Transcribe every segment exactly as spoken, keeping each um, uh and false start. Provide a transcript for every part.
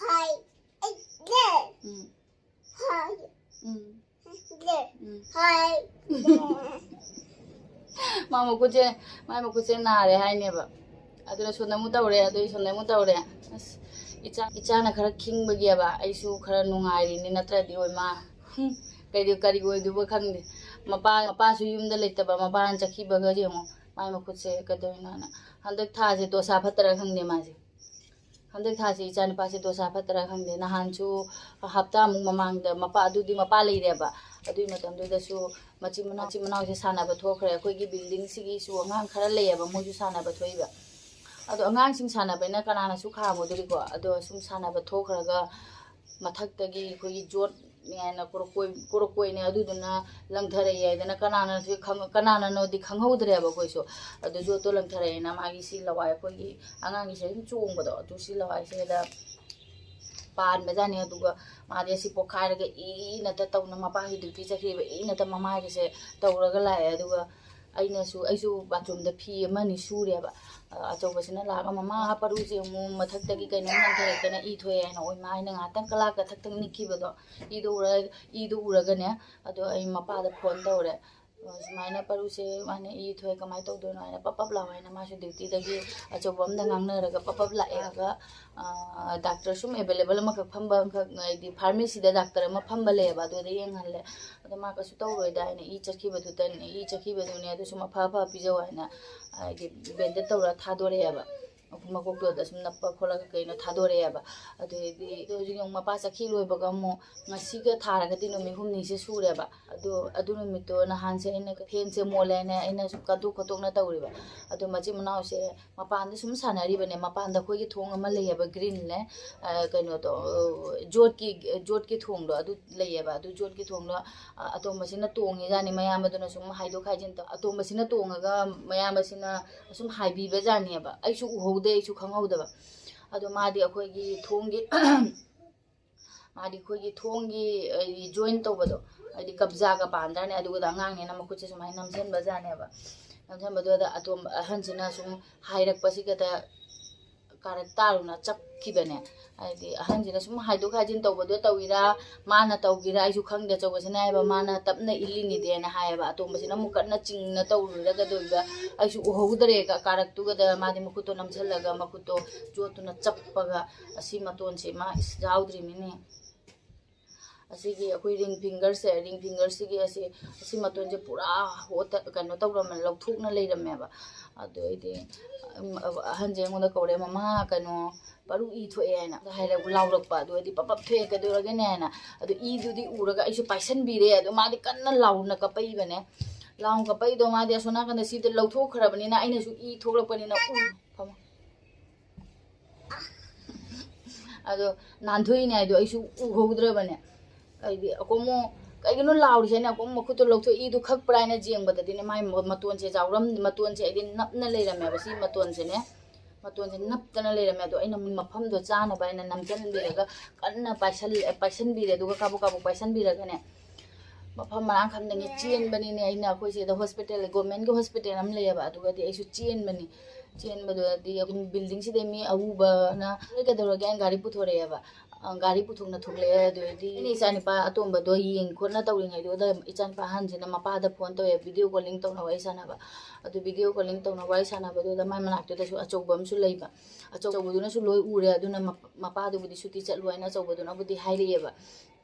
ꯍꯥꯏ꯫ ꯎꯝ꯫ ꯍꯥꯏ꯫ ꯎꯝ꯫ ꯎꯝ꯫ ꯍꯥꯏ꯫ ꯃꯥ ꯃꯈꯨꯠꯁꯦ, ꯃꯥꯏ ꯃꯈꯨꯠꯁꯦ ꯅꯥꯔꯦ ꯍꯥꯏꯅꯦꯕ꯫ ꯑꯗꯨꯅ ꯁꯣꯝꯗ ꯑꯃꯨꯛ ꯇꯧꯔꯦ, ꯑꯗꯨꯒꯤ ꯁꯣꯝꯗ ꯑꯃꯨꯛ ꯇꯧꯔꯦ꯫ ꯑꯁ, ꯏꯆꯥ, ꯏꯆꯥꯅ ꯈꯔ ꯈꯤꯡꯕꯒꯤꯑꯕ ꯑꯩꯁꯨ ꯈꯔ ꯅꯨꯡꯉꯥꯏꯔꯤꯅꯤ, ꯅꯠꯇ꯭ꯔꯗꯤ ꯑꯣꯏ ꯃꯥ, ꯍꯨꯝ, ꯀꯩꯗꯤ, ꯀꯔꯤ ꯑꯣꯏꯗꯣꯏꯕ ꯈꯪꯗꯦ꯫ ꯃꯄꯥ, ꯃꯄꯥꯁꯨ ꯌꯨꯝꯗ ꯂꯩꯇꯕ, ꯃꯄꯥꯅ ꯆꯠꯈꯤꯕꯒ ꯌꯦꯡꯉꯣ, ꯃꯥꯏ ꯃꯈꯨꯠꯁꯦ ꯀꯩꯗꯧꯔꯤꯅꯣꯅ꯫ ꯍꯟꯗꯛ ꯊꯥꯁꯦ ꯗꯣꯁꯥ ꯐꯠꯇ꯭ꯔꯥ ꯈꯪꯗꯦ ꯃꯥꯁꯦ꯫ ꯍꯟꯗꯛ ꯊꯥꯁꯤ ꯏꯆꯥ ꯅꯨꯄꯥꯁꯦ ꯗꯣꯁꯥ ꯐꯠꯇ꯭ꯔꯥ ꯈꯪꯗꯦ꯫ ꯅꯍꯥꯟꯁꯨ ꯍꯞꯇꯥꯃꯨꯛ ꯃꯃꯥꯡꯗ ꯃꯄꯥ, ꯑꯗꯨꯗꯤ ꯃꯄꯥ ꯂꯩꯔꯦꯕ꯫ ꯑꯗꯨꯒꯤ ꯃꯇꯝꯗꯨꯗꯁꯨ ꯃꯆꯤꯟ ꯃꯅꯥꯎ, ꯃꯆꯤꯟ ꯃꯅꯥꯎꯁꯦ ꯁꯥꯟꯅꯕ ꯊꯣꯛꯈ꯭ꯔꯦ꯫ ꯑꯩꯈꯣꯏꯒꯤ ꯕꯤꯜꯗꯤꯡꯁꯤꯒꯤꯁꯨ ꯑꯉꯥꯡ ꯈꯔ ꯂꯩꯌꯦꯕ, ꯃꯣꯏꯁꯨ ꯁꯥꯟꯅꯕ ꯊꯣꯛꯏꯕ꯫ ꯑꯗꯣ ꯑꯉꯥꯡꯁꯤꯡ ꯁꯥꯟꯅꯕꯅꯤꯅ ꯀꯅꯥꯅꯁꯨ ꯈꯥꯝꯃꯨꯗꯣꯔꯤꯀꯣ꯫ ꯑꯗꯣ ꯁꯨꯝ ꯁꯥꯟꯅꯕ ꯊꯣꯛꯈ꯭ꯔꯒ ꯃꯊꯛꯇꯒꯤ ꯑꯩꯈꯣꯏꯒꯤ ꯖꯣꯠ ꯅꯦꯅ ꯀꯣꯔꯣꯀꯣꯏ-, ꯀꯣꯔꯣꯀꯣꯏꯅꯦ, ꯑꯗꯨꯗꯨꯅ ꯂꯪꯊꯔꯛꯑꯦ ꯍꯥꯏꯗꯅ ꯀꯅꯥꯅꯁꯨ ꯈꯪ-, ꯀꯅꯥꯅꯅꯣꯗꯤ ꯈꯪꯍꯧꯗ꯭ꯔꯦꯕ ꯑꯩꯈꯣꯏꯁꯨ꯫ ꯑꯗꯨ ꯌꯣꯠꯇꯣ ꯂꯪꯊꯔꯛꯑꯦꯅ ꯃꯥꯒꯤ ꯁꯤ ꯂꯋꯥꯏ, ꯑꯩꯈꯣꯏꯒꯤ ꯑꯉꯥꯡꯒꯤꯁꯦ ꯑꯗꯨꯝ ꯆꯣꯡꯕꯗꯣ, ꯑꯗꯨ ꯁꯤ ꯂꯋꯥꯏꯁꯤꯗ ꯄꯥꯟꯕꯖꯥꯠꯅꯤ꯫ ꯑꯗꯨꯒ ꯃꯥꯗꯤ ꯑꯁꯤ ꯄꯣꯛꯈꯥꯏꯔꯒ ꯏꯅꯇ ꯇꯧꯅ, ꯃꯄꯥꯒꯤ ꯗ꯭ꯌꯨꯇꯤ ꯆꯠꯈꯤꯕ ꯏꯅꯇ ꯃꯃꯥꯒꯤꯁꯦ ꯇꯧꯔꯒ ꯂꯥꯛꯑꯦ꯫ ꯑꯗꯨꯒ ꯑꯩꯅꯁꯨ, ꯑꯩꯁꯨ ꯕꯥꯊꯔꯨꯝꯗ ꯐꯤ ꯑꯃ ꯑꯅꯤ ꯁꯨꯔꯦꯕ꯫ ꯑ, ꯑꯆꯧꯕꯁꯤꯅ ꯂꯥꯛꯑꯒ, "ꯃꯃꯥ, ꯄꯔꯨꯁꯦ ꯑꯃꯨꯛ ꯃꯊꯛꯇꯒꯤ ꯀꯩꯅꯣꯝ ꯂꯪꯊꯔꯛꯇꯅ ꯏ ꯊꯣꯛꯑꯦ" ꯍꯥꯏꯅ ꯑꯣꯏꯃꯥ ꯍꯥꯏꯅ ꯉꯥꯏꯍꯥꯛꯇꯪ ꯀꯂꯥꯛꯇ ꯊꯛ ꯊꯛ ꯅꯤꯛꯈꯤꯕꯗꯣ, ꯏꯗꯣ ꯎꯔ-, ꯏꯗꯣ ꯎꯔꯒꯅꯦ, ꯑꯗꯣ ꯑꯩ ꯃꯄꯥꯗ ꯐꯣꯟ ꯇꯧꯔꯦ꯫ ꯑ, "ꯁꯨꯃꯥꯏꯅ ꯄꯔꯨꯁꯦ ꯃꯥꯅ ꯏ ꯊꯣꯛꯑꯦ, ꯀꯃꯥꯏꯅ ꯇꯧꯗꯣꯏꯅꯣ?" ꯍꯥꯏꯅ, "ꯄꯞ ꯄꯞ ꯂꯥꯛꯑꯣ" ꯍꯥꯏꯅ, ꯃꯥꯁꯨ ꯗ꯭ꯌꯨꯇꯤꯗꯒꯤ ꯑꯆꯧꯕ ꯑꯝꯗ ꯉꯥꯡꯅꯔꯒ ꯄꯞ ꯄꯞ ꯂꯥꯛꯑꯦꯒ, ꯑ, ꯗꯥꯛꯇꯔ ꯁꯨꯝ ꯑꯦꯚꯦꯂꯦꯕꯜ ꯑꯃꯈꯛ ꯐꯝꯕ ꯑꯃꯈꯛ, ꯍꯥꯏꯗꯤ ꯐꯥꯔꯃꯦꯁꯤꯗ ꯗꯥꯛꯇꯔ ꯑꯃ ꯐꯝꯕ ꯂꯩꯌꯦꯕ, ꯑꯗꯨꯗ ꯌꯦꯡꯍꯜꯂꯦ꯫ ꯑꯗꯣ ꯃꯥ ꯀꯩꯁꯨ ꯇꯧꯔꯣꯏꯗ ꯍꯥꯏꯅ, ꯏ ꯆꯠꯈꯤꯕꯗꯨꯗꯅꯦ, ꯏ ꯆꯠꯈꯤꯕꯗꯨꯅꯦ, ꯑꯗꯨ ꯁꯨꯝ ꯑꯐ ꯑꯐ ꯄꯤꯖꯧ ꯍꯥꯏꯅ, ꯍꯥꯏꯗꯤ ꯕꯦꯟꯗꯦꯠ ꯇꯧꯔ ꯊꯥꯗꯣꯔꯛꯑꯦꯕ꯫ ꯃꯀꯣꯛꯇꯨꯗ ꯁꯨꯝ ꯅꯞꯄ ꯈꯣꯠꯂꯒ ꯀꯩꯅꯣ ꯊꯥꯗꯣꯔꯛꯑꯦꯕ꯫ ꯑꯗꯨꯗꯩꯗꯤ ꯑꯗꯣ ꯍꯧꯖꯤꯛ ꯑꯃꯨꯛ ꯃꯄꯥ ꯆꯠꯈꯤ ꯂꯣꯏꯕꯒ ꯑꯃꯨꯛ ꯉꯁꯤꯒ ꯊꯥꯔꯒꯗꯤ ꯅꯨꯃꯤꯠ ꯍꯨꯝꯅꯤꯁꯦ ꯁꯨꯔꯦꯕ꯫ ꯑꯗꯣ ꯑꯗꯨ ꯅꯨꯃꯤꯠꯇꯣ ꯅꯍꯥꯟꯁꯦ ꯑꯩꯅ ꯐꯦꯟꯁꯦ ꯃꯣꯠꯂꯦꯅ ꯑꯩꯅ ꯁꯨꯝ ꯀꯟꯗꯣꯛ ꯈꯣꯠꯇꯣꯛꯅ ꯇꯧꯔꯤꯕ꯫ ꯑꯗꯣ ꯃꯆꯤꯟ ꯃꯅꯥꯎꯁꯦ ꯃꯄꯥꯟꯗ ꯁꯨꯝ ꯁꯥꯟꯅꯔꯤꯕꯅꯦ꯫ ꯃꯄꯥꯟꯗ ꯑꯩꯈꯣꯏꯒꯤ ꯊꯣꯡ ꯑꯃ ꯂꯩꯌꯦꯕ, ꯒ꯭ꯔꯤꯟꯅꯦ, ꯑ, ꯀꯩꯅꯣꯗꯣ, ꯑ, ꯖꯣꯠꯀꯤ, ꯖꯣꯠꯀꯤ ꯊꯣꯡꯗꯣ ꯑꯗꯨ ꯂꯩꯌꯦꯕ꯫ ꯑꯗꯨ ꯖꯣꯠꯀꯤ ꯊꯣꯡꯗꯣ, ꯑ, ꯑꯇꯣꯝꯕꯁꯤꯅ ꯇꯣꯡꯉꯤꯖꯥꯠꯅꯤ, ꯃꯌꯥꯝꯕꯗꯨꯅ ꯁꯨꯝ ꯍꯥꯏꯗꯣꯛ ꯍꯥꯏꯖꯤꯟ ꯇꯧ-, ꯑꯇꯣꯝꯕꯁꯤꯅ ꯇꯣꯡꯉꯒ ꯃꯌꯥꯝꯕꯁꯤꯅ ꯁꯨꯝ ꯍꯥꯏꯕꯤꯕ ꯖꯥꯠꯅꯦꯕ꯫ ꯑꯩꯁꯨ ꯎꯍꯧꯗꯦ, ꯑꯩꯁꯨ ꯈꯪꯍꯧꯗꯕ꯫ ꯑꯗꯣ ꯃꯥꯗꯤ ꯑꯩꯈꯣꯏꯒꯤ ꯊꯣꯡꯒꯤ, ꯃꯥꯗꯤ ꯑꯩꯈꯣꯏꯒꯤ ꯊꯣꯡꯒꯤ, ꯑ, ꯖꯣꯏꯟ ꯇꯧꯕꯗꯣ, ꯍꯥꯏꯗꯤ ꯀꯕꯖꯥꯒ ꯄꯥꯟꯗ꯭ꯔꯅꯦ, ꯑꯗꯨꯒꯗ ꯑꯉꯥꯡꯅꯦꯅ ꯃꯈꯨꯠꯁꯦ ꯁꯨꯃꯥꯏꯅ ꯅꯝꯁꯤꯟꯕ ꯖꯥꯠꯅꯦꯕ꯫ ꯅꯝꯁꯤꯟꯕꯗꯨꯗ ꯑꯇꯣꯝ-, ꯑꯍꯟꯁꯤꯅ ꯁꯨꯝ ꯍꯥꯏꯔꯛꯄꯁꯤꯒꯗ ꯀꯥꯔꯛ ꯇꯥꯔꯨꯅ ꯆꯞꯈꯤꯕꯅꯦ꯫ ꯍꯥꯏꯗꯤ ꯑꯍꯟꯁꯤꯅ ꯁꯨꯝ ꯍꯥꯏꯗꯣꯛ ꯍꯥꯏꯖꯤꯟ ꯇꯧꯕꯗꯣ ꯇꯧꯋꯤꯔꯥ, ꯃꯥꯅ ꯇꯧꯒꯤꯔꯥ ꯑꯩꯁꯨ ꯈꯪꯗꯦ꯫ ꯑꯆꯧꯕꯁꯤꯅ ꯍꯥꯏꯕ, "ꯃꯥꯅ ꯇꯞꯅ ꯏꯜꯂꯤꯉꯤꯗꯦꯅ" ꯍꯥꯏꯌꯦꯕ꯫ ꯑꯇꯣꯝꯕꯁꯤꯅ ꯑꯃꯨꯛ ꯀꯟꯅ ꯆꯤꯡꯅ ꯇꯧꯔꯨꯔꯒꯗꯣꯏꯕ, ꯑꯩꯁꯨ ꯎꯍꯧꯗ꯭ꯔꯦ꯫ ꯀꯥꯔꯛꯇꯨꯒꯗ ꯃꯥꯗꯤ ꯃꯈꯨꯠꯇꯣ ꯅꯝꯁꯤꯜꯂꯒ ꯃꯈꯨꯠꯇꯣ ꯆꯣꯠꯇꯨꯅ ꯆꯞꯄꯒ, ꯑꯁꯤ ꯃꯇꯣꯟꯁꯦ ꯃꯥ ꯏꯁ ꯌꯥꯎꯗ꯭ꯔꯤꯃꯤꯅꯦ꯫ ꯑꯁꯤꯒꯤ ꯑꯩꯈꯣꯏ ꯔꯤꯡ ꯐꯤꯡꯒꯔꯁꯦ, ꯔꯤꯡ ꯐꯤꯡꯒꯔꯁꯤꯒꯤ ꯑꯁꯤ, ꯑꯁꯤ ꯃꯇꯣꯟꯁꯦ ꯄꯨꯔꯥ ꯍꯣꯠꯇ ꯀꯩꯅꯣ ꯇꯧꯔꯝꯃꯦ, ꯂꯧꯊꯣꯛꯅ ꯂꯩꯔꯝꯃꯦꯕ꯫ ꯑꯗꯨ ꯑꯩꯗꯤ, ꯎꯝ, ꯑꯍꯟꯁꯦ ꯑꯩꯉꯣꯟꯗ ꯀꯧꯔꯦ, "ꯃꯃꯥ, ꯀꯩꯅꯣ, ꯄꯔꯨ ꯏ ꯊꯣꯛꯑꯦ" ꯍꯥꯏꯅ ꯍꯥꯏꯔ ꯂꯥꯎꯔꯛꯄ꯫ ꯑꯗꯨ ꯑꯩꯗꯤ ꯄꯞ ꯄꯞ ꯊꯣꯛꯑꯦ, ꯀꯩꯗꯧꯔꯒꯦꯅꯦ ꯍꯥꯏꯅ꯫ ꯑꯗꯨ ꯏꯗꯨꯗꯤ ꯎꯔꯒ ꯑꯩꯁꯨ ꯄꯥꯏꯁꯟꯕꯤꯔꯦ꯫ ꯑꯗꯨ ꯃꯥꯗꯤ ꯀꯟꯅ ꯂꯥꯎꯅ ꯀꯞꯄꯛꯏꯕꯅꯦ꯫ ꯂꯥꯎꯅ ꯀꯞꯄꯛꯏꯗꯣ ꯃꯥꯗꯤ ꯑꯁꯣꯝ ꯅꯥꯀꯟꯗ ꯁꯤꯗ ꯂꯧꯊꯣꯛꯈ꯭ꯔꯕꯅꯤꯅ, ꯑꯩꯅꯁꯨ ꯏ ꯊꯣꯛꯂꯛꯄꯅꯤꯅ ꯎ-, ꯐꯝꯃꯣ꯫ ꯑꯗꯣ ꯅꯥꯟꯊꯣꯛꯏꯅꯦ ꯍꯥꯏꯗꯣ ꯑꯩꯁꯨ ꯎꯍꯧꯗ꯭ꯔꯕꯅꯦ꯫ ꯑꯩꯗꯤ ꯑꯀꯣꯝꯃꯣ ꯀꯩꯒꯤꯅꯣ ꯂꯥꯎꯔꯤꯁꯦꯅ ꯑꯀꯣꯝ ꯃꯈꯨꯠꯇꯣ ꯂꯧꯊꯣꯛꯏꯗꯨ ꯈꯛꯄ꯭ꯔꯥ ꯍꯥꯏꯅ ꯌꯦꯡꯕꯗꯗꯤꯅꯦ, ꯃꯥꯏ ꯃ-, ꯃꯇꯣꯟꯁꯦ ꯌꯥꯎꯔꯝ-, ꯃꯇꯣꯟꯁꯦ ꯑꯩꯗꯤ ꯅꯞꯅ ꯂꯩꯔꯝꯃꯦꯕ꯫ ꯁꯤ ꯃꯇꯣꯟꯁꯦꯅꯦ, ꯃꯇꯣꯟꯁꯦ ꯅꯞꯇꯅ ꯂꯩꯔꯝꯃꯦ꯫ ꯑꯗꯣ ꯑꯩꯅ ꯃꯐꯝꯗꯣ ꯆꯥꯅꯕ ꯍꯥꯏꯅ ꯅꯝꯁꯤꯟꯕꯤꯔꯒ ꯀꯟꯅ ꯄꯥꯏꯁꯜ-, ꯄꯥꯏꯁꯟꯕꯤꯔꯦ꯫ ꯑꯗꯨꯒ ꯀꯥꯕꯛ ꯀꯥꯕꯛ ꯄꯥꯏꯁꯟꯕꯤꯔꯒꯅꯦ, ꯃꯐꯝ ꯃꯔꯥꯡ ꯈꯪꯗꯉꯩ ꯆꯦꯟꯕꯅꯤꯅꯦ꯫ ꯑꯩꯅ ꯑꯩꯈꯣꯏ ꯁꯤꯗ ꯍꯣꯁꯄꯤꯇꯥꯜ, ꯒꯣꯔꯃꯦꯟꯒꯤ ꯍꯣꯁꯄꯤꯇꯥꯜ ꯑꯃ ꯂꯩꯌꯦꯕ, ꯑꯗꯨꯒꯗꯤ ꯑꯩꯁꯨ ꯆꯦꯟꯕꯅꯤ꯫ ꯆꯦꯟꯕꯗꯨꯗꯗꯤ ꯑꯗꯨꯝ ꯕꯤꯜꯗꯤꯡꯁꯤꯗꯩ ꯃꯤ ꯑꯎꯕꯅ, "ꯑꯦ, ꯀꯩꯗꯧꯔꯒꯦ?" ꯍꯥꯏꯅ ꯒꯥꯔꯤ ꯄꯨꯊꯣꯔꯛꯑꯦꯕ꯫ ꯑ, ꯒꯥꯔꯤ ꯄꯨꯊꯣꯛꯅ ꯊꯣꯛꯂꯛꯑꯦ꯫ ꯑꯗꯨꯗꯩꯗꯤ ꯑꯩꯅ ꯏꯆꯥꯅꯤꯄꯥ ꯑꯇꯣꯝꯕꯗꯣ ꯌꯦꯡ ꯈꯣꯠꯅ ꯇꯧꯔꯤꯉꯩꯗꯨꯗ ꯏꯆꯥꯅꯤꯄꯥ ꯑꯍꯟꯁꯤꯅ ꯃꯄꯥꯗ ꯐꯣꯟ ꯇꯧꯋꯦ, ꯚꯤꯗꯤꯑꯣ ꯀꯣꯂꯤꯡ ꯇꯧꯅ ꯋꯥꯔꯤ ꯁꯥꯟꯅꯕ꯫ ꯑꯗꯨ ꯚꯤꯗꯤꯑꯣ ꯀꯣꯂꯤꯡ ꯇꯧꯅ ꯋꯥꯔꯤ ꯁꯥꯟꯅꯕꯗꯨꯗ ꯃꯥꯏ ꯃꯅꯥꯛꯇꯨꯗꯁꯨ ꯑꯆꯧꯕ ꯑꯃꯁꯨ ꯂꯩꯕ꯫ ꯑꯆꯧꯕꯗꯨꯅꯁꯨ ꯂꯣꯏ ꯎꯔꯦ꯫ ꯑꯗꯨꯅ ꯃꯞ-, ꯃꯄꯥꯗꯨꯕꯨꯗꯤ ꯁꯨꯇꯤ ꯆꯠꯂꯨ ꯍꯥꯏꯅ ꯑꯆꯧꯕꯗꯨꯅꯕꯨꯗꯤ ꯍꯥꯏꯔꯛꯑꯦꯕ꯫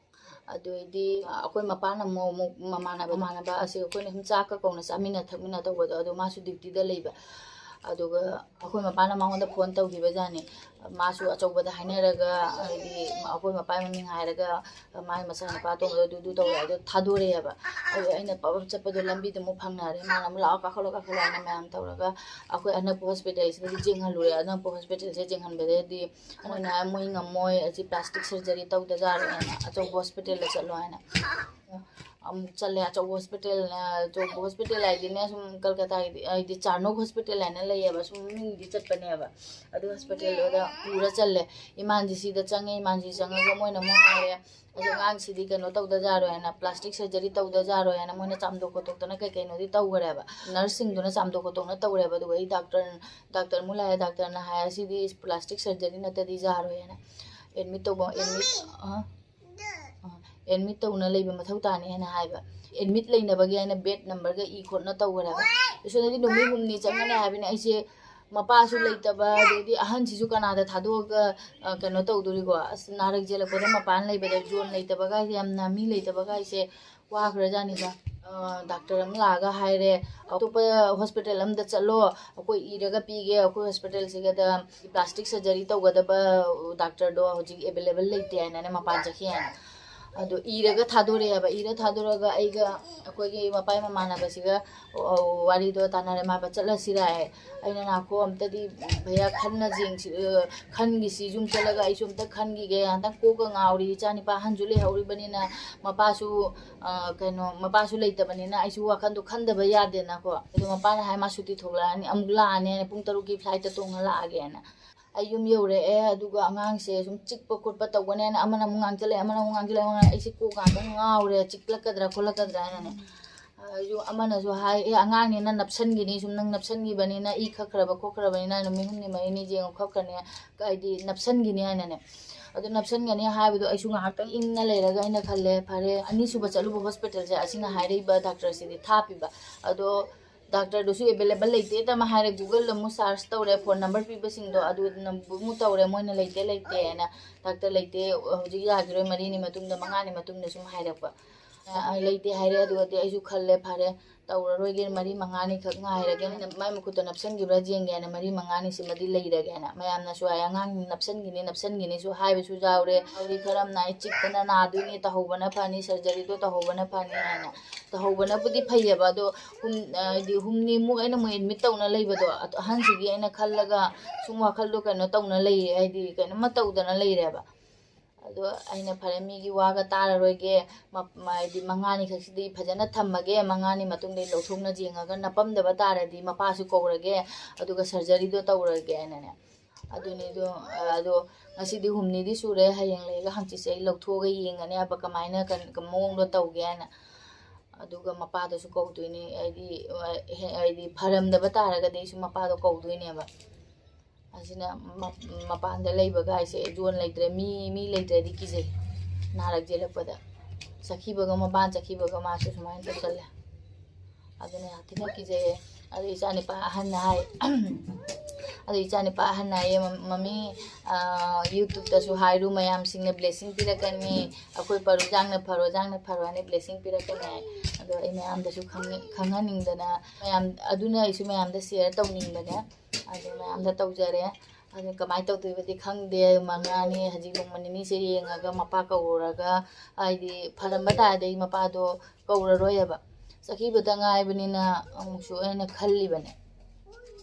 ꯑꯗꯨꯗꯩꯗꯤ ꯑꯩꯈꯣꯏ ꯃꯄꯥꯅ ꯑꯃꯨꯛ, ꯑꯃꯨꯛ ꯃꯃꯥꯟꯅꯕ, ꯃꯃꯥꯟꯅꯕ ꯑꯁꯤ ꯑꯩꯈꯣꯏꯅ ꯁꯨꯝ ꯆꯥꯛꯀ ꯀꯧꯅ ꯆꯥꯃꯤꯟꯅ ꯊꯛꯃꯤꯟꯅ ꯇꯧꯕꯗꯣ, ꯑꯗꯣ ꯃꯥꯁꯨ ꯗ꯭ꯌꯨꯇꯤꯗ ꯂꯩꯕ꯫ ꯑꯗꯨꯒ ꯑꯩꯈꯣꯏ ꯃꯄꯥꯅ ꯃꯉꯣꯟꯗ ꯐꯣꯟ ꯇꯧꯈꯤꯕꯖꯥꯠꯅꯤ꯫ ꯃꯥꯁꯨ ꯑꯆꯧꯕꯗ ꯍꯥꯏꯅꯔꯒ, ꯍꯥꯏꯗꯤ ꯑꯩꯈꯣꯏ ꯃꯄꯥꯒꯤ ꯃꯃꯤꯡ ꯍꯥꯏꯔꯒ, ꯃꯥꯒꯤ ꯃꯆꯥꯅꯨꯄꯥ ꯑꯇꯣꯝꯕꯗꯣ ꯑꯗꯨ, ꯑꯗꯨ ꯇꯧꯔꯦ, ꯑꯗꯣ ꯊꯥꯗꯣꯔꯛꯑꯦꯕ꯫ ꯑꯗꯣ ꯑꯩꯅ ꯄꯞ ꯄꯞ ꯆꯠꯄꯗꯣ ꯂꯝꯕꯤꯗ ꯑꯃꯨꯛ ꯐꯪꯅꯔꯦ꯫ ꯃꯥꯅ ꯑꯃꯨꯛ, "ꯂꯥꯛꯑꯣ, ꯀꯥꯈꯠꯂꯣ, ꯀꯥꯈꯠꯂꯣ" ꯍꯥꯏꯅ ꯃꯌꯥꯝ ꯇꯧꯔꯒ ꯑꯩꯈꯣꯏ ꯑꯅꯛꯄ ꯍꯣꯁꯄꯤꯇꯥꯜꯁꯤꯗꯗꯤ ꯌꯦꯡꯍꯜꯂꯨꯔꯦ꯫ ꯑꯅꯛꯄ ꯍꯣꯁꯄꯤꯇꯥꯜꯁꯦ ꯌꯦꯡꯍꯟꯕꯗꯗꯤ ꯃꯣꯏꯅ ꯍꯥꯏ, "ꯃꯣꯏ ꯉꯝꯃꯣꯏ, ꯑꯁꯤ ꯄ꯭ꯂꯥꯁꯇꯤꯛ ꯁꯔꯖꯔꯤ ꯇꯧꯗꯖꯥꯠꯂꯣ" ꯍꯥꯏꯅ, "ꯑꯆꯧꯕ ꯍꯣꯁꯄꯤꯇꯥꯜꯗ ꯆꯠꯂꯣ" ꯍꯥꯏꯅ꯫ ꯑꯃꯨꯛ ꯆꯠꯂꯦ꯫ ꯑꯆꯧꯕ ꯍꯣꯁꯄꯤꯇꯥꯜ, ꯑꯆꯧꯕ ꯍꯣꯁꯄꯤꯇꯥꯜ ꯍꯥꯏꯗꯤꯅꯦ, ꯁꯨꯝ ꯀꯜꯀꯇꯥꯒꯤꯗꯤ ꯍꯥꯏꯗꯤ ꯆꯥꯔꯅꯣꯛ ꯍꯣꯁꯄꯤꯇꯥꯜ ꯍꯥꯏꯅ ꯂꯩꯌꯦꯕ, ꯁꯨꯝ ꯃꯤꯡꯗꯤ ꯆꯠꯄꯅꯦꯕ꯫ ꯑꯗꯨ ꯍꯣꯁꯄꯤꯇꯥꯜꯗꯨꯗ ꯄꯨꯔ ꯆꯠꯂꯦ꯫ ꯏꯃꯥꯟꯖꯤꯁꯤꯗ ꯆꯪꯉꯦ꯫ ꯏꯃꯥꯟꯖꯤ ꯆꯪꯉꯒ ꯃꯣꯏꯅ ꯑꯃꯨꯛ ꯍꯥꯏꯔꯦ, ꯑꯁꯤ ꯑꯉꯥꯡꯁꯤꯗꯤ ꯀꯩꯅꯣ ꯇꯧꯗ ꯌꯥꯔꯣꯏ ꯍꯥꯏꯅ, ꯄ꯭ꯂꯥꯁꯇꯤꯛ ꯁꯔꯖꯔꯤ ꯇꯧꯗ ꯌꯥꯔꯣꯏ ꯍꯥꯏꯅ ꯃꯣꯏꯅ ꯆꯥꯝꯊꯣꯛ ꯈꯣꯠꯇꯣꯛꯇꯅ ꯀꯩ ꯀꯩꯅꯣꯗꯤ ꯇꯧꯈ꯭ꯔꯦꯕ꯫ ꯅꯔꯁꯁꯤꯡꯗꯨꯅ ꯆꯥꯝꯊꯣꯛ ꯈꯣꯠꯇꯣꯛꯅ ꯇꯧꯔꯦꯕ꯫ ꯑꯗꯨꯒ ꯑꯩ ꯗꯥꯛꯇꯔ, ꯗꯥꯛꯇꯔ ꯑꯃꯨꯛ ꯂꯥꯛꯑꯦ꯫ ꯗꯥꯛꯇꯔꯅ ꯍꯥꯏ, "ꯑꯁꯤꯗꯤ ꯄ꯭ꯂꯥꯁꯇꯤꯛ ꯁꯔꯖꯔꯤ ꯅꯠꯇꯗꯤ ꯌꯥꯔꯣꯏ" ꯍꯥꯏꯅ꯫ ꯑꯦꯗꯃꯤꯠ ꯇꯧꯕ, ꯑꯦꯗꯃꯤꯠ, ꯑ, ꯑ, ꯑꯦꯗꯃꯤꯠ ꯇꯧꯅ ꯂꯩꯕ ꯃꯊꯧ ꯇꯥꯅꯤ ꯍꯥꯏꯅ ꯍꯥꯏꯕ꯫ ꯑꯦꯗꯃꯤꯠ ꯂꯩꯅꯕꯒꯤ ꯍꯥꯏꯅ ꯕꯦꯗ ꯅꯝꯕꯔꯒ ꯏ ꯈꯣꯠꯅ ꯇꯧꯈ꯭ꯔꯦꯕ꯫ ꯁꯣꯝꯗꯗꯤ ꯅꯨꯃꯤꯠ ꯍꯨꯝꯅꯤ ꯆꯪꯒꯅꯤ ꯍꯥꯏꯕꯅꯤ꯫ ꯑꯩꯁꯦ ꯃꯄꯥꯁꯨ ꯂꯩꯇꯕ, ꯑꯗꯩꯗꯤ ꯑꯍꯟꯁꯤꯁꯨ ꯀꯅꯥꯗ ꯊꯥꯗꯣꯛꯑꯒ, ꯑ, ꯀꯩꯅꯣ ꯇꯧꯗꯣꯔꯤꯀꯣ? ꯑꯁ, ꯅꯥꯔꯛ ꯌꯦꯛꯂꯛꯄꯗ ꯃꯄꯥꯟ ꯂꯩꯕꯗ, ꯖꯣꯟ ꯂꯩꯇꯕꯒ ꯍꯥꯏꯁꯦ, ꯌꯥꯝꯅ ꯃꯤ ꯂꯩꯇꯕꯒ ꯍꯥꯏꯁꯦ ꯋꯥꯈ꯭ꯔꯖꯥꯠꯅꯤꯗ꯫ ꯑ, ꯗꯥꯛꯇꯔ ꯑꯃ ꯂꯥꯛꯑꯒ ꯍꯥꯏꯔꯦ, "ꯑꯇꯣꯞꯄ ꯍꯣꯁꯄꯤꯇꯥꯜ ꯑꯝꯗ ꯆꯠꯂꯣ, ꯑꯩꯈꯣꯏ ꯏꯔꯒ ꯄꯤꯒꯦ, ꯑꯩꯈꯣꯏ ꯍꯣꯁꯄꯤꯇꯥꯜꯁꯤꯒꯗ ꯄ꯭ꯂꯥꯁꯇꯤꯛ ꯁꯔꯖꯔꯤ ꯇꯧꯒꯗꯕ ꯗꯥꯛꯇꯔꯗꯣ ꯍꯧꯖꯤꯛ ꯑꯦꯕꯥꯏꯂꯦꯕꯜ ꯂꯩꯇꯦ" ꯍꯥꯏꯅꯅꯦ, ꯃꯄꯥꯟ ꯆꯠꯈꯤ ꯍꯥꯏꯅ꯫ ꯑꯗꯣ ꯏꯔꯒ ꯊꯥꯗꯣꯔꯛꯑꯦꯕ꯫ ꯏꯔ ꯊꯥꯗꯣꯔꯛꯑꯒ ꯑꯩꯒ ꯑꯩꯈꯣꯏꯒꯤ ꯃꯄꯥꯏ ꯃꯃꯥꯟꯅꯕꯁꯤꯒ ꯋꯥꯔꯤꯗꯣ ꯇꯥꯟꯅꯔꯦ꯫ ꯃꯥꯕ ꯆꯠꯂꯁꯤꯔ ꯍꯥꯏ꯫ ꯑꯩꯅ, "ꯅꯥꯈꯣ, ꯑꯝꯇꯗꯤ ꯚꯩꯌꯥ ꯈꯟꯅ ꯌꯦꯡꯁꯤ, ꯑ, ꯈꯟꯈꯤꯁꯤ, ꯌꯨꯝ ꯆꯠꯂꯒ ꯑꯩꯁꯨ ꯑꯝꯇ ꯈꯟꯈꯤꯒꯦ꯫ ꯍꯟꯗꯛ ꯀꯣꯛꯀ ꯉꯥꯎꯔꯤ, ꯏꯆꯥ ꯅꯤꯄꯥ ꯑꯍꯟꯁꯨ ꯂꯩꯍꯧꯔꯤꯕꯅꯤꯅ, ꯃꯄꯥꯁꯨ, ꯑ, ꯀꯩꯅꯣ, ꯃꯄꯥꯁꯨ ꯂꯩꯇꯕꯅꯤꯅ ꯑꯩꯁꯨ ꯋꯥꯈꯟꯗꯣ ꯈꯟꯗꯕ ꯌꯥꯗꯦꯅꯀꯣ"꯫ ꯑꯗꯣ ꯃꯄꯥꯅ ꯍꯥꯏ, "ꯃꯥ ꯁꯨꯇꯤ ꯊꯣꯛꯂꯛꯑꯅꯤ, ꯑꯃꯨꯛ ꯂꯥꯛꯑꯅꯤ ꯍꯥꯏꯅ, ꯄꯨꯡ ꯇꯔꯨꯛꯀꯤ ꯐ꯭ꯂꯥꯏꯠꯇ ꯇꯣꯡꯉ ꯂꯥꯛꯑꯒꯦꯅ"꯫ ꯑꯩ ꯌꯨꯝ ꯌꯧꯔꯛꯑꯦ, ꯑꯗꯨꯒ ꯑꯉꯥꯡꯁꯦ ꯁꯨꯝ ꯆꯤꯛꯄ ꯈꯣꯠꯄ ꯇꯧꯒꯅꯦꯅ ꯑꯃꯅ ꯑꯃꯨꯛ ꯉꯥꯡꯁꯤꯜꯂꯛꯑꯦ, ꯑꯃꯅ ꯑꯃꯨꯛ ꯉꯥꯡꯁꯤꯜꯂꯛꯑꯦ, ꯑꯃꯅ ꯑꯩꯁꯦ ꯀꯣꯛ ꯉꯥꯛꯇꯪ ꯉꯥꯎꯔꯦ, ꯆꯤꯛꯂꯛꯀꯗ꯭ꯔꯥ ꯈꯣꯠꯂꯛꯀꯗ꯭ꯔꯥ ꯍꯥꯏꯅꯅꯦ꯫ ꯑꯩꯁꯨ ꯑꯃꯅꯁꯨ ꯍꯥꯏ, "ꯑꯦ, ꯑꯉꯥꯡꯅꯤꯅ ꯅꯞꯁꯟꯈꯤꯅꯤ, ꯁꯨꯝ ꯅꯪ ꯅꯞꯁꯟꯈꯤꯕꯅꯤꯅ, ꯏ ꯈꯛꯈ꯭ꯔꯕ ꯈꯣꯠꯈ꯭ꯔꯕꯅꯤꯅ ꯅꯨꯃꯤꯠ ꯍꯨꯝꯅꯤ ꯃꯔꯤꯅꯤ ꯌꯦꯡꯉꯨ ꯈꯣꯠꯈ꯭ꯔꯅꯤ, ꯍꯥꯏꯗꯤ ꯅꯞꯁꯟꯈꯤꯅꯤ" ꯍꯥꯏꯅꯅꯦ꯫ ꯑꯗꯨ ꯅꯞꯁꯟꯒꯅꯤ ꯍꯥꯏꯕꯗꯣ ꯑꯩꯁꯨ ꯉꯥꯏꯍꯥꯛꯇꯪ ꯏꯪꯅ ꯂꯩꯔꯒ ꯑꯩꯅ ꯈꯜꯂꯦ, ꯐꯔꯦ, ꯑꯅꯤꯁꯨꯕ ꯆꯠꯂꯨꯕ ꯍꯣꯁꯄꯤꯇꯥꯜꯁꯦ ꯑꯁꯤꯅ ꯍꯥꯏꯔꯛꯏꯕ ꯗꯥꯛꯇꯔꯁꯤꯗꯤ ꯊꯥꯞꯄꯤꯕ꯫ ꯑꯗꯣ ꯗꯥꯛꯇꯔꯗꯨꯁꯨ ꯑꯦꯕꯥꯏꯂꯦꯕꯜ ꯂꯩꯇꯦ ꯇꯃ ꯍꯥꯏꯔꯦ꯫ ꯒꯨꯒꯜꯗ ꯑꯃꯨꯛ ꯁꯥꯔꯆ ꯇꯧꯔꯦ, ꯐꯣꯟ ꯅꯝꯕꯔ ꯄꯤꯕꯁꯤꯡꯗꯣ ꯑꯗꯨ ꯑꯃꯨꯛ ꯇꯧꯔꯦ, ꯃꯣꯏꯅ "ꯂꯩꯇꯦ, ꯂꯩꯇꯦꯅ, ꯗꯥꯛꯇꯔ ꯂꯩꯇꯦ, ꯍꯧꯖꯤꯛ ꯌꯥꯈꯤꯔꯣꯏ, ꯃꯔꯤꯅꯤ ꯃꯇꯨꯡꯗ, ꯃꯉꯥꯅꯤ ꯃꯇꯨꯡꯗ" ꯁꯨꯝ ꯍꯥꯏꯔꯛꯄ꯫ ꯑ, ꯂꯩꯇꯦ ꯍꯥꯏꯔꯦ꯫ ꯑꯗꯨꯒꯗꯤ ꯑꯩꯁꯨ ꯈꯜꯂꯦ, ꯐꯔꯦ, ꯇꯧꯔꯔꯣꯏꯒꯦ, ꯃꯔꯤ ꯃꯉꯥꯅꯤꯈꯛ ꯉꯥꯏꯔꯒꯦ, ꯃꯥꯏ ꯃꯈꯨꯠꯇ ꯅꯞꯁꯟꯈꯤꯕ꯭ꯔꯥ ꯌꯦꯡꯒꯦꯅ ꯃꯔꯤ ꯃꯉꯥꯅꯤꯁꯤꯃꯗꯤ ꯂꯩꯔꯒꯦꯅ꯫ ꯃꯌꯥꯝꯅꯁꯨ ꯍꯥꯏ, "ꯑꯉꯥꯡ ꯅꯞꯁꯟꯈꯤꯅꯤ, ꯅꯞꯁꯟꯈꯤꯅꯤꯁꯨ" ꯍꯥꯏꯕꯁꯨ ꯌꯥꯎꯔꯦ꯫ ꯍꯧꯖꯤꯛ ꯈꯔ ꯑꯃꯅ "ꯑꯩ ꯆꯤꯛꯄꯅ ꯅꯥꯗꯣꯏꯅꯤ, ꯇꯧꯍꯧꯕꯅ ꯐꯅꯤ, ꯁꯔꯖꯔꯤꯗꯣ ꯇꯧꯍꯧꯕꯅ ꯐꯅꯤ" ꯍꯥꯏꯅ꯫ ꯇꯧꯍꯧꯕꯅꯕꯨꯗꯤ ꯐꯩꯌꯦꯕ, ꯑꯗꯣ ꯍꯨꯝ-, ꯍꯥꯏꯗꯤ ꯍꯨꯝꯅꯤꯃꯨꯛ ꯑꯩꯅ ꯃꯣꯏ ꯑꯦꯗꯃꯤꯠ ꯇꯧꯅ ꯂꯩꯕꯗꯣ, ꯑꯗꯣ ꯑꯍꯟꯁꯤꯒꯤ ꯑꯩꯅ ꯈꯜꯂꯒ ꯁꯨꯝ ꯋꯥꯈꯜꯗꯣ ꯀꯩꯅꯣ ꯇꯧꯅ ꯂꯩꯔꯦ, ꯍꯥꯏꯗꯤ ꯀꯩꯅꯣꯝꯃ ꯇꯧꯗꯅ ꯂꯩꯔꯦꯕ꯫ ꯑꯗꯣ ꯑꯩꯅ, "ꯐꯔꯦ, ꯃꯤꯒꯤ ꯋꯥꯒ ꯇꯥꯔꯔꯣꯏꯒꯦ, ꯃ-, ꯃ-, ꯍꯥꯏꯗꯤ ꯃꯉꯥꯅꯤ ꯈꯛꯁꯤꯗꯤ ꯐꯖꯅ ꯊꯝꯃꯒꯦ, ꯃꯉꯥꯅꯤ ꯃꯇꯨꯡꯗ ꯂꯧꯊꯣꯛꯅ ꯌꯦꯡꯉꯒ ꯅꯄꯝꯗꯕ ꯇꯥꯔꯗꯤ ꯃꯄꯥꯁꯨ ꯀꯧꯔꯒꯦ, ꯑꯗꯨꯒ ꯁꯔꯖꯔꯤꯗꯣ ꯇꯧꯔꯒꯦ" ꯍꯥꯏꯅꯅꯦ꯫ ꯑꯗꯨꯅꯤꯗꯣ, ꯑꯗꯣ ꯉꯁꯤꯗꯤ ꯍꯨꯝꯅꯤꯗꯤ ꯁꯨꯔꯦ, ꯍꯌꯦꯡ ꯂꯩꯔꯒ ꯍꯪꯆꯤꯠꯁꯦ ꯑꯩ ꯂꯧꯊꯣꯛꯑꯒ ꯌꯦꯡꯉꯅꯤ ꯍꯥꯏꯕ, ꯀꯃꯥꯏꯅ ꯀ-, ꯀ-, ꯃꯑꯣꯡꯗꯣ ꯇꯧꯒꯦ ꯍꯥꯏꯅ꯫ ꯑꯗꯨꯒ ꯃꯄꯥꯗꯁꯨ ꯀꯧꯗꯣꯏꯅꯤ, ꯍꯥꯏꯗꯤ, ꯍꯥꯏꯗꯤ ꯐꯔꯝꯗꯕ ꯇꯥꯔꯒꯗꯤ ꯑꯩꯁꯨ ꯃꯄꯥꯗꯣ ꯀꯧꯗꯣꯏꯅꯦꯕ꯫ ꯑꯁꯤꯅ ꯃ-, ꯃꯄꯥꯟꯗ ꯂꯩꯕꯒ ꯍꯥꯏꯁꯦ ꯖꯣꯟ ꯂꯩꯇ꯭ꯔꯦ, ꯃꯤ, ꯃꯤ ꯂꯩꯇ꯭ꯔꯗꯤ ꯀꯤꯖꯩ꯫ ꯅꯥꯔꯛ ꯌꯦꯛꯂꯛꯄꯗ ꯆꯠꯈꯤꯕꯒ, ꯃꯄꯥꯟ ꯆꯠꯈꯤꯕꯒ ꯃꯥꯁꯨ ꯁꯨꯃꯥꯏꯅ ꯇꯧꯁꯜꯂꯦ꯫ ꯑꯗꯨꯅ ꯌꯥꯝ ꯊꯤꯅ ꯀꯤꯖꯩꯌꯦ꯫ ꯑꯗꯨ ꯏꯆꯥ ꯅꯨꯄꯥ ꯑꯍꯟꯅ ꯍꯥꯏ, ꯑꯗꯨ ꯏꯆꯥ ꯅꯨꯄꯥ ꯑꯍꯟꯅ ꯍꯥꯏꯌꯦ, "ꯃꯝ-, ꯃꯝꯃꯤ, ꯑꯥ, YouTube-ꯇꯁꯨ ꯍꯥꯏꯔꯨ, ꯃꯌꯥꯝꯁꯤꯡꯅ blessing ꯄꯤꯔꯛꯀꯅꯤ, ꯑꯩꯈꯣꯏ ꯄꯔꯨ ꯖꯥꯡꯅ ꯐꯔꯣ, ꯖꯥꯡꯅ ꯐꯔꯣ ꯍꯥꯏꯅ blessing ꯄꯤꯔꯛꯀꯅꯤ" ꯍꯥꯏ꯫ ꯑꯗꯣ ꯑꯩ ꯃꯌꯥꯝꯗꯁꯨ ꯈꯪꯅꯤꯡ-, ꯈꯪꯍꯟꯅꯤꯡꯗꯅ, ꯃꯌꯥꯝ, ꯑꯗꯨꯅ ꯑꯩꯁꯨ ꯃꯌꯥꯝꯗ share ꯇꯧꯅꯤꯡꯕꯅꯦ꯫ ꯑꯗꯨ ꯃꯌꯥꯝꯗ ꯇꯧꯖꯔꯦ꯫ ꯑꯗꯨ ꯀꯃꯥꯏꯅ ꯇꯧꯗꯣꯏꯕꯗꯤ ꯈꯪꯗꯦ, ꯃꯉꯥꯅꯤ, ꯍꯧꯖꯤꯛ ꯅꯣꯡꯃ ꯅꯤꯅꯤꯁꯦ ꯌꯦꯡꯉꯒ ꯃꯄꯥ ꯀꯧꯔꯨꯔꯒ, ꯍꯥꯏꯗꯤ ꯐꯔꯝꯕ ꯇꯥꯔꯗꯤ ꯑꯩ ꯃꯄꯥꯗꯣ ꯀꯧꯔꯔꯣꯏꯑꯕ꯫ ꯆꯠꯈꯤꯕꯇ ꯉꯥꯏꯕꯅꯤꯅ ꯑꯃꯨꯛꯁꯨ ꯑꯩꯅ ꯈꯜꯂꯤꯕꯅꯦ꯫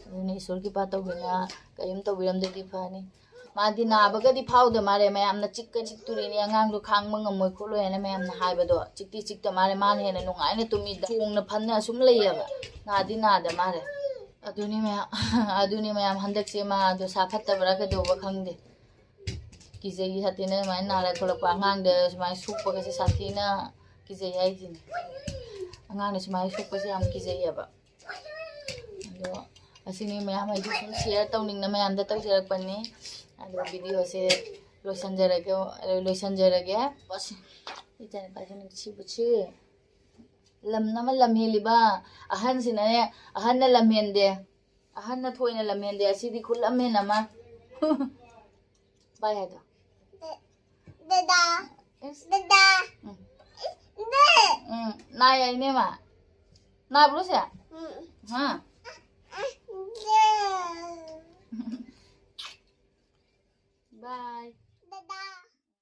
ꯑꯗꯨꯅ ꯏꯁꯣꯔ ꯀ꯭ꯔꯤꯄꯥ ꯇꯧꯕꯤꯅ ꯀꯔꯤꯝ ꯇꯧꯕꯤꯔꯝꯗꯗꯤ ꯐꯅꯤ꯫ ꯃꯥꯗꯤ ꯅꯥꯕꯒꯗꯤ ꯐꯥꯎꯗ ꯃꯥꯜꯂꯦ, ꯃꯌꯥꯝꯅ ꯆꯤꯛꯀ ꯆꯤꯛꯇꯣꯔꯤꯅꯤ, ꯑꯉꯥꯡꯗꯣ ꯈꯥꯡꯕ ꯉꯝꯃꯣꯏ ꯈꯣꯠꯂꯣꯏ ꯍꯥꯏꯅ ꯃꯌꯥꯝꯅ ꯍꯥꯏꯕꯗꯣ, ꯆꯤꯛꯇꯤ ꯆꯤꯛꯇ ꯃꯥꯜꯂꯦ, ꯃꯥꯅ ꯍꯦꯟꯅ ꯅꯨꯡꯉꯥꯏꯅ ꯇꯨꯝꯃꯤꯗ, ꯆꯣꯡꯅ ꯐꯟꯅ ꯑꯁꯨꯝ ꯂꯩꯌꯦꯕ, ꯅꯥꯗꯤ ꯅꯥꯗ ꯃꯥꯜꯂꯦ꯫ ꯑꯗꯨꯅꯤ ꯃꯌꯥꯝ, ꯑꯗꯨꯅꯤ ꯃꯌꯥꯝ, ꯍꯟꯗꯛꯁꯦ ꯃꯥ ꯗꯣꯁꯥ ꯐꯠꯇꯕ꯭ꯔꯥ ꯀꯩꯗꯧꯕ ꯈꯪꯗꯦ, ꯀꯤꯖꯩ꯫ ꯁꯥꯊꯤꯅ ꯑꯗꯨꯃꯥꯏꯅ ꯅꯥꯔꯛ ꯈꯣꯠꯂꯛꯄ, ꯑꯉꯥꯡꯗ ꯁꯨꯃꯥꯏꯅ ꯁꯣꯛꯄꯒꯁꯦ ꯁꯥꯊꯤꯅ ꯀꯤꯖꯩ ꯍꯥꯏꯁꯤꯅꯤ꯫ ꯑꯉꯥꯡꯅ ꯁꯨꯃꯥꯏꯅ ꯁꯣꯛꯄꯁꯦ ꯌꯥꯝ ꯀꯤꯖꯩꯌꯦꯕ꯫ ꯑꯗꯣ ꯑꯁꯤꯅꯤ ꯃꯌꯥꯝ ꯑꯩꯁꯨ ꯁꯨꯝ share ꯇꯧꯅꯤꯡꯅ ꯃꯌꯥꯝꯗ ꯇꯧꯖꯔꯛꯄꯅꯤ꯫ ꯑꯗꯣ video-ꯁꯦ ꯂꯣꯏꯁꯟꯖꯔꯒꯦ, ꯂꯣꯏꯁꯟꯖꯔꯒꯦ꯫ ꯑꯁ, ꯏꯆꯥꯅꯨꯄꯥꯁꯦ ꯅꯨꯡꯁꯤꯕꯁꯤ꯫ ꯂꯝ ꯑꯃ ꯂꯝ ꯍꯦꯜꯂꯤꯕ ꯑꯍꯟꯁꯤꯅꯅꯦ, ꯑꯍꯟꯅ ꯂꯝ ꯍꯦꯟꯗꯦ, ꯑꯍꯟꯅ ꯊꯣꯏꯅ ꯂꯝ ꯍꯦꯟꯗꯦ꯫ ꯑꯁꯤꯗꯤ ꯈꯨꯂꯝ ꯍꯦꯟ ꯑꯃ꯫ ꯚꯥꯏ ꯍꯥꯏꯗꯣ꯫ ꯗꯗꯥ꯫ ꯏꯁ꯫ ꯗꯗꯥ꯫ ꯎꯝ꯫ ꯗꯦ꯫ ꯎꯝ, ꯅꯥꯏ ꯍꯥꯏꯅꯦ ꯃꯥ꯫ ꯅꯥꯕ꯭ꯔꯣ ꯁꯦ? ꯎꯝ꯫ ꯍꯥ? ꯗꯦ꯫